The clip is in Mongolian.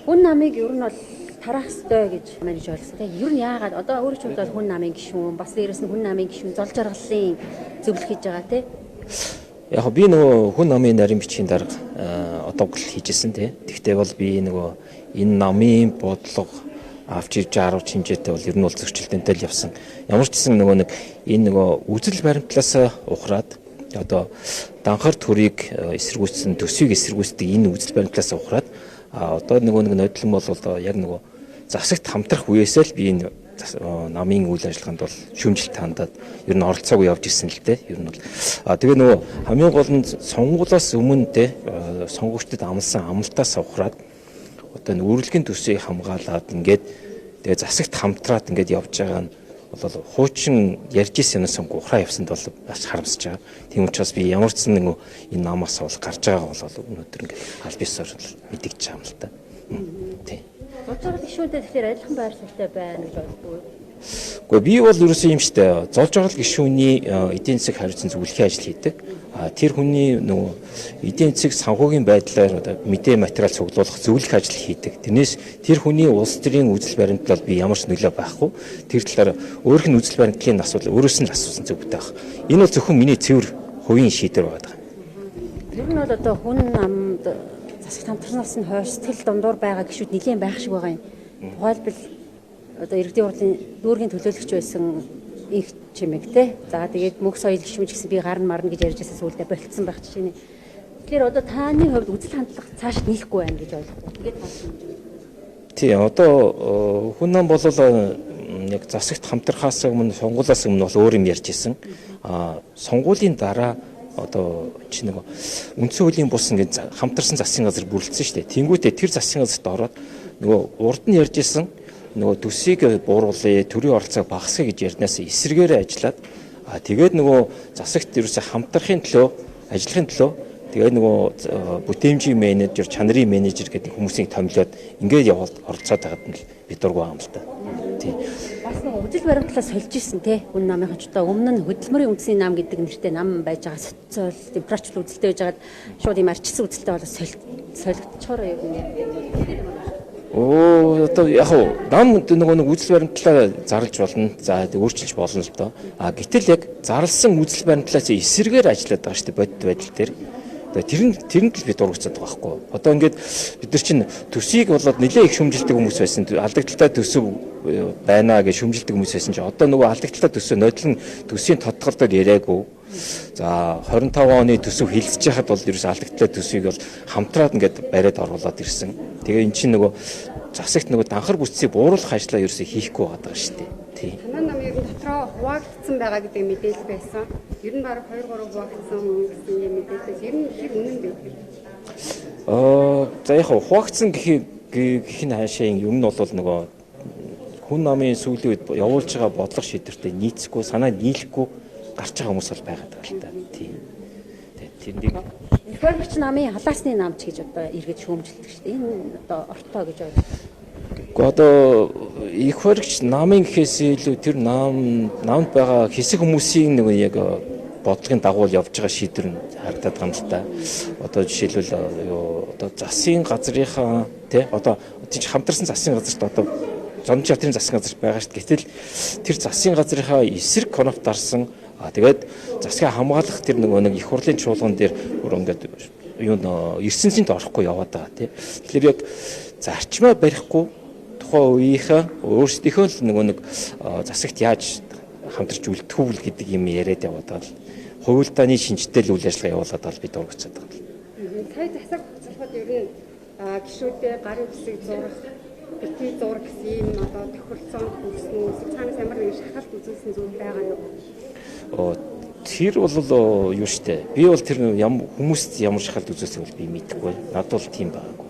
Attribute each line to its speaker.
Speaker 1: Хүн намыг ер нь бол тараах ёстой гэж манайж ойлгосон. Тэгээ ер нь яагаад одоо өөрөө ч бол хүн намын гишүүн, бас дээрэс нь хүн намын гишүүн зол жаргалын зөвлөх хийж байгаа тий.
Speaker 2: Яг би нөгөө хүн намын нарийн бичгийн дарга одоо гол хийжсэн тий. Тэгтээ бол би нөгөө энэ намын бодлого авч ирж байгаа хэмжээтэй бол ер нь бол зөрчилдөөнтэй л явсан. Ямар ч гэсэн нөгөө нэг энэ нөгөө үзэл баримтлаас ухраад одоо данхар төрийг эсэргүүцсэн, төсвийг эсэргүүцдэг энэ үзэл баримтлаас ухраад одоо нөгөө нэг нодлон бол одоо яг нөгөө засагт хамтрах үеэсээ л би энэ намын үйл ажиллагаанд бол шүүмжлэлт хандаад ер нь оролцоогүй явж ирсэн л дээ. Ер нь бол тэгээ нөгөө хамгийн гол нь сонгуулиас өмнө те сонгогчдод амласан амлалтаас ухраад одоо үүрэлгийн төсвийг хамгаалаад ингээд тэгээ засагт хамтраад ингээд явж байгаа нь бол хуучин ярьж ирсэн юмнаас ухраа явсанд бол бас харамсаж байгаа. Тийм учраас би ямар ч нэг энэ намаас бол гарч байгаа бол өнөөдөр ингээд аль бисоор мэдэгдэж байгаа юм л та. Тийм.
Speaker 1: Зол жаргал гишүүнтэй тэгэхээр адилхан байр суурьтай байна гэж боддгоо.
Speaker 2: Гэхдээ би бол ерөөсөө юм штэ. Зол жаргал гишүүний эдийн засаг хариуцсан зөвлөхийн ажил хийдэг. Тэр хүний нөгөө эдийн засаг санхүүгийн байдлаар одоо мэдээ материал цуглуулах зөвлөх ажил хийдэг. Тэрнээс тэр хүний улс төрийн үзэл баримтлал би ямар ч нөлөө байхгүй. Тэр талаар өөрийнх нь үзэл баримтлалын асуудал өөрөөс нь асуусан зөвхөн байх. Энэ бол зөвхөн миний цэвэр хувийн шийдвэр байгаа.
Speaker 1: Тэр нь бол одоо хүн намд засагт хамтарснаас нь хойш сэтгэл дундуур байгаа гишүүд нэлээд байх шиг байгаа юм. Тухайлбал одоо иргэдийн хурлын дүүргийн төлөөлөгч байсан их чимэг те. За тэгээд мөнх соёл гишүүн ч гэсэн би гарна марна гэж ярьж байсан сүулдэ болцсон байх жишээ нэ. Тэгэхээр одоо таны хувьд үзэл хандлага цааш нийлэхгүй байна гэж ойлгох. Тэгээд
Speaker 2: тий одоо хүн нам бол яг засагт хамтрахаас өмнө сонгуулиас өмнө бол өөр юм ярьж исэн. Сонгуулийн дараа одоо чи нэг үндсэн хуулийн бус ингээд хамтарсан засгийн газар бүрэлдсэн шүү дээ. Тэнгүүтээ тэр засгийн газарт ороод нөгөө урд нь ярьж исэн нөгөө төсвийг бууруулъя, төрийн оролцоог багасгая гэж ярьнаас эсрэгээрээ ажиллаад тэгээд нөгөө засагт ерөөсөө хамтрахын төлөө, ажиллахын төлөө тэгээд нөгөө бүтээмжийн менежер, чанарын менежер гэдэг хүмүүсийг томилоод ингээд яваад оролцоод байгаад нь би дургүй байгаа юм л та. Тийм.
Speaker 1: Бас нэг үзэл баримтлалаа сольж исэн те. Хүн намын ч одоо өмнө нь хөдөлмөрийн үндэсний нам гэдэг нэртэй нам байж байгаа социал демократчул үзэлтэй байж байгаад шууд юм арчилсан үзэлтэй болоо солигдчихороо юм ярьдаг.
Speaker 2: Одоо яг уу нам нөгөө нэг үзэл баримтлалаа зарлж болно. За өөрчилж болно л доо. Гэтэл яг зарлсан үзэл баримтлалаас эсрэгээр ажиллаад байгаа шүү дээ бодит байдал дээр. Тэрэнд л би дургуцаад байгаа байхгүй. Одоо ингээд бид нар чинь төсвийг болоод нэлээ их шүмжилдэг хүмүүс байсан. Алдагдaltaй төсөв байна гэж шүмжилдэг хүмүүс байсан чинь одоо нөгөө алдагдaltaй төсөө нодлон төсвийн тодтгол дээр яриаггүй. За 25 оны төсөв хилцэж яхад бол ерөөс алдагдaltaй төсвийг бол хамтраад ингээд бариад оруулаад ирсэн. Тэгээ эн чинь нөгөө засагт нөгөө данхар бүтцийг бууруулах ажлаа ерөөсөө хийхгүй байгаа шүү дээ. Тийм.
Speaker 3: Танай нам ер нь дотроо хуваагдсан байгаа гэдэг мэдээлэл байсан. Ер нь бараг 2 3 хуваагдсан гэсэн юм мэдээлэл. Ер нь хэр үнэн бэ?
Speaker 2: За яг хуваагдсан гэх нь хаашаа юм нь бол нөгөө хүн намын сүүлийн үед явуулж байгаа бодлого шийдвэртэй нийцэхгүй, санаа нийлэхгүй гарч байгаа хүмүүс бол байгаад байгаа л та. Тийм. Тэндийг
Speaker 1: реформч намын халаасны намч гэж одоо эргэж шүүмжилдэг шүү дээ. Энэ одоо ортой гэж ойлгох.
Speaker 2: Гэхдээ одоо их хоригч намын гэхээс илүү тэр намд байгаа хэсэг хүмүүсийн нэг яг бодлогын дагуу явж байгаа шийдвэр нь харагдаад байгаа юм л та. Одоо жишээлбэл юу одоо засгийн газрынхаа тий одоо тийч хамтарсан засгийн газарт одоо зонж театрын засгийн газар байгаа шүү дээ. Гэтэл тэр засгийн газрынхаа эсрэг коноп дарсан. Тэгээд засгийг хамгаалах тэр нөгөө нэг их хурлын чуулган дээр бүр ингээд юу ертөнцөнд орохгүй яваад байгаа тий. Тэгэхээр яг зарчмаа барихгүй тухайн үеийнхээ өөрсдийнхөө л нөгөө нэг засагт яаж хамтарч үлдэх үү гэдэг юм яриад яваад байгаа л хувилдааны шинжтэй л үйл ажиллагаа явуулаад байгаа л би дургуцаад байгаа.
Speaker 3: Сая засаг хуцалхад ер нь гишүүдээ гарын үсэг зурах, бити зураг гэсэн юм одоо тохиролцоонд хүрсэн үү? Цаанаас ямар нэгэн шахалт үзүүлсэн зүйл байгаа юу?
Speaker 2: Тэр бол юу штэ. Би бол тэр хүмүүс ямар шахалт үзүүлсэн бол би мэдэхгүй. Надад бол тийм байгаагүй.